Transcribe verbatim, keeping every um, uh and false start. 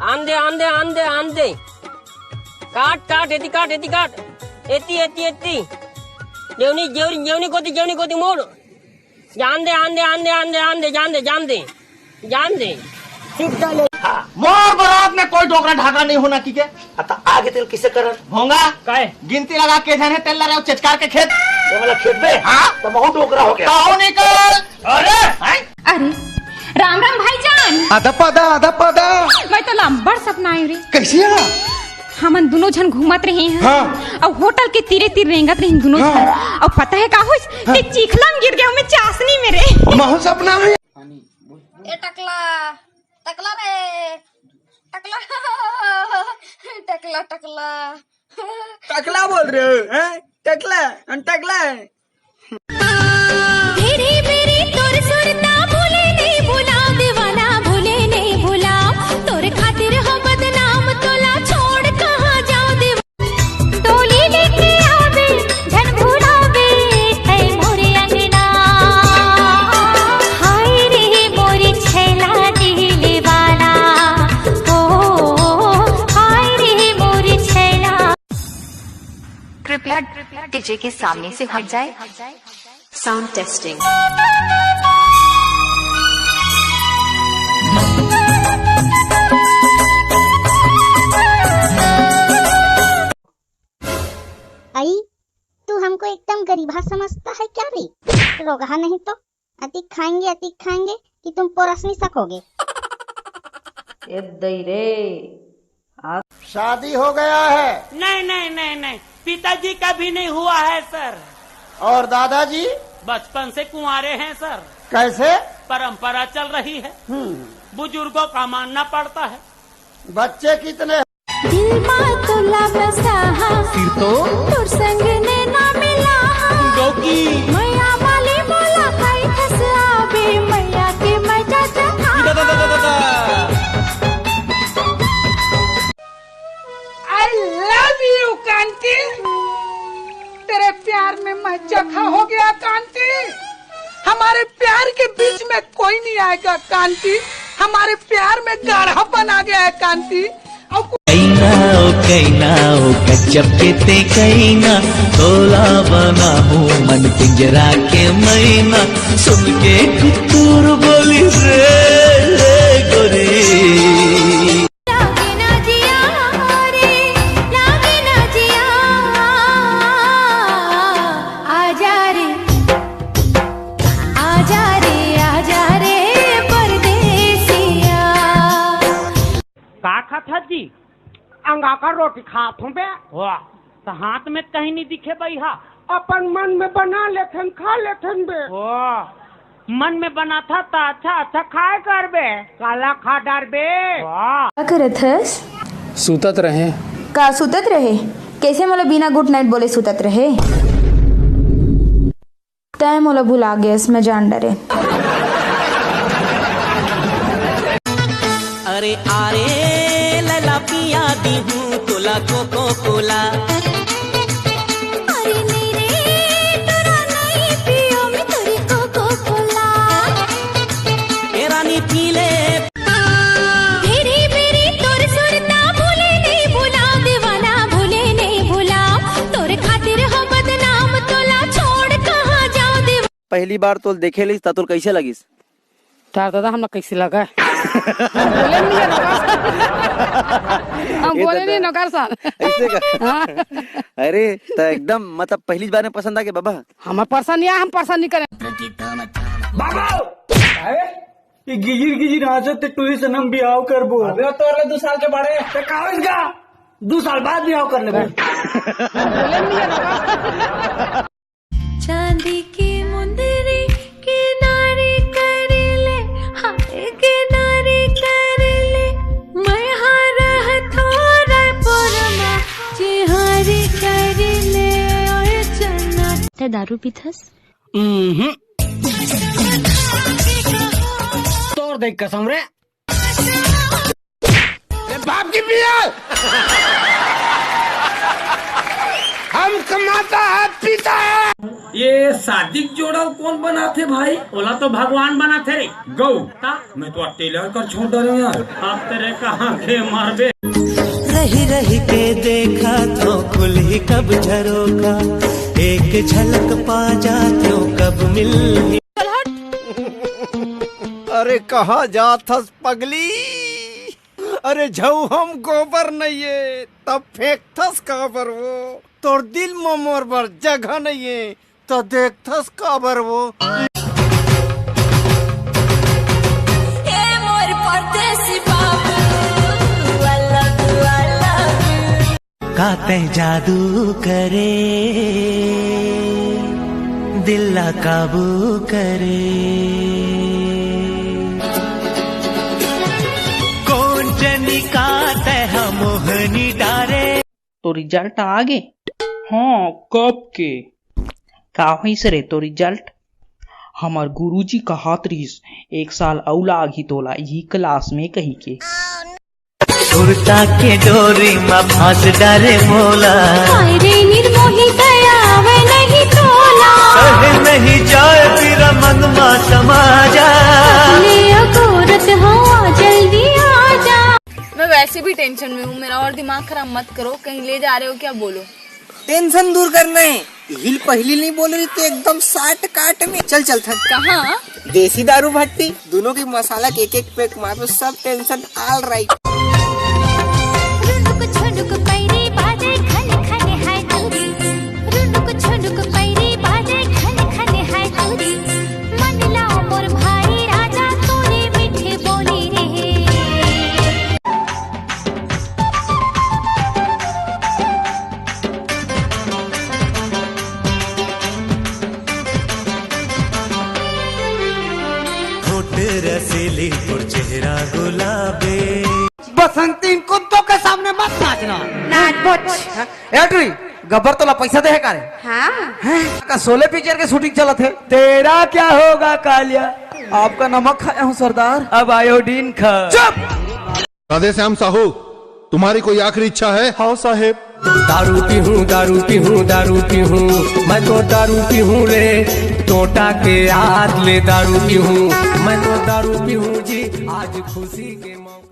आन दे, आन दे, आन दे, आन दे। काट, काट, एती काट, एती काट। एती, एती, एती। जेवनी, जेवनी, जेवनी कोती, जेवनी कोती मोड़। जान दे, आन दे, आन दे, आन दे, आन दे, जान दे, जान दे। जान दे। मोर बरात में कोई डोकरा ढाका नहीं होना, ठीक है? अता आगे तेल किसे करन? भोंगा। काय? गिनती लगा के जाने तेल ला रहे हो चचकार के खेत। ये वाला खेत में? हाँ? तो बहुत डोकरा हो गया। तो निकल। अरे! हैं? अरे, राम राम भाईजान। आधा पादा, आधा पादा। मैं तो लंबड़ सपना आयो रे। कैसे है? हमन दुनो झन घूमत रहे हैं। हाँ। अउ होटल के तीरे तीर रेंगत रहे हैं दुनो हाँ। झन। अउ पता है का होइस? हाँ। ते चीखला में गिर गया, मैं चासनी में रे। महू सपना है। ए टकला, टकला रे, टकला, टकला, टकला। टकला बोल रहे हो, हैं? टकला, हम टकला है। भेरी भेरी तोर सुरता भूले नहीं भुलाओ, दीवाना भूले नहीं भुलाओ, तोर खातिर हो बदनाम, तोला छोड़ कहाँ जाओ दीवाना। डोली लेके आवे, झन भुलावे, तै मोरे अंगना। हाय रे मोरे छैला दिल वाला, ओ, हाय रे मोरे छैला। कृपया डीजे के सामने से हट जाए। Sound testing. आई, तू हमको एकदम गरीबा समझता है क्या रे? रोगहा नहीं तो। अतिक खाएंगे, अतिक खाएंगे कि तुम पोरस नहीं सकोगे। ए दई रे, शादी हो गया है। नहीं, नहीं, नहीं, नहीं, पिताजी का भी नहीं हुआ है सर। और दादाजी? बचपन से कुंवारे हैं सर। कैसे? परंपरा चल रही है। हम्म। बुजुर्गों का मानना पड़ता है। बच्चे कितने? दिल मा तोला बसा हा। फिर तो? तोर संग नैना मिला हा। गौकी। मया वाली मोला खाई खस आवे, मया के मजा चखा। I love you कांति। तेरे प्यार में मैं जख्म हो गया कांति। हमारे प्यार के बीच में कोई नहीं आएगा कांति। हमारे प्यार में गाढ़ापन आ गया है कांति। अब कैना ओ कैना ओ गजब के ते कैना, तोला बनाहूँ मन पिंजरा के मैना, सुन के कुतुर बोली रे, रे गोरी। लागे ना जिया रे, लागे ना जिया, आजा रे, आजा रे, आजा रे परदेसिया। का खात हस जी? अंगाकर रोटी खात हूँ बे। वाह, त हाथ में कहीं नहीं दिखे बइहा। अपन मन में बना लेथन, खा लेथन बे। वाह, मन में बनाथा त अच्छा अच्छा खाए करबे, काला खा डारबे। वाह। का करत हस? सुतत रहे। का सुतत रहे? कैसे मोला बिना गुड नाइट बोले सुतत रहे? तैं मोला भुला गेस, मैं जान डरे। अरे आरे लला पिया दीहूं तोला कोको कोला। अरे नहीं रे, तोरा नहीं पियो मैं तोरी कोको कोला। ए रानी पी ले। भेरी भेरी तोर सुरता भूले नहीं भुलाओ, दीवाना भूले नहीं भुलाओ, तोर खातिर हो बदनाम, तोला छोड़ कहाँ जाओ दीवाना। पहली बार तोल देखे लिस, त तोल कैसे लगिस? तार दादा, हमला कैसे लगा? हम बोले नहीं है ना। हम ये बोले दादा। नहीं नौकर साहब। ऐसे का? हाँ। अरे, त एकदम, मतलब, पहली बार में पसंद आ गया बाबा? हमें पसंद नहीं आया, हम पसंद नहीं करें। बाबा! अरे, ये गिजिर गिजिर हांसत ते टूरी से हम बिहाव करबो। अबे, तो अगले दो साल के बड़े। ते का होइस गा? दो साल बाद बिहाव कर लेबो। हम बोले नहीं है ना। चांदी के मुंदरी किनारे कर ले, हाय किनारे कर ले, मैं हारा थोड़ा पोरमा, चिहारी कर ले, ओए चन्ना। ते दारू पीथस? हम्म। तोर देख कसम रे। ए बाप की पिया। हम कमाता है, पीता है। ये शादी के जोड़ा कोन बनाथे भाई? ओला तो भगवान बनाथे रे। गऊ। का? मैं तो टेलर कर छोड़ डरे यार। अब तेरे कहाँ के मारबे? रही रही के देखा तो खुलही कब झरोखा, एक झलक पा जाथों कब मिलही। अरे कहाँ जात हस पगली? अरे झऊ हम गोबर नइये, तब फेंकथस काबर वो? तोर दिल म मोर बर जगह नइये, त देखथस काबर वो? ए मोर परदेसी बाबू, I love you, I love you। का तैं जादू करे, दिल ला काबू करे। कोन जनी का तैं हा मोहनी डारे। तो रिजल्ट आ गे? हाँ, कब के। का होइस रे तो रिजल्ट? हमर गुरुजी कहत रिहिस, एक साल अउ लागही तोला इही क्लास में कही के। सुरता के डोरी मा फांस डारे मोला। हाय रे निर्मोही, दया आवे नहीं तोला। सहे नहीं जाए पीरा मन मा समा जा। अपने अगोरत हवा, जल्दी आ जा। मैं वैसे भी टेंशन में हूँ, मेरा और दिमाग खराब मत करो। कहीं ले जा रहे हो क्या, बोलो। टेंशन दूर करना है, हिल पहली नहीं बोल रही तो एकदम साट काट में। चल चल थन। कहाँ? देसी दारू भट्टी। दोनों के मसाला के एक एक पैक मारो, सब टेंशन ऑल राइट। रुनुक छुनुक पैरी बाजे खन खन है तूरी। रुनुक छुनुक पैरी बाजे खन खन है तूरी। मन लाओ मोर भाई राजा तोरी मीठी बोली रे। होठ रसीली और चेहरा गुलाबी। बसंती, इन कुत्तों के सामने मत नाचना। नाच बोच। ए टुरी, गब्बर तोला पैसा दे हे का रे? हाँ। हैं? का शोले पिक्चर के शूटिंग चलत हे? तेरा क्या होगा कालिया, आपका नमक खाया हूँ सरदार, अब आयोडीन खा। चुप। राधेश्याम साहू, तुम्हारी कोई आखिरी इच्छा है? हाँ साहेब। दारू पीहूँ, दारू पीहूँ, दारू पीहूँ, मैं तो दारू पीहूँ रे। टोटा के याद ले दारू पीहूँ, मैं तो दारू पीहूँ जी, आज खुशी के मौके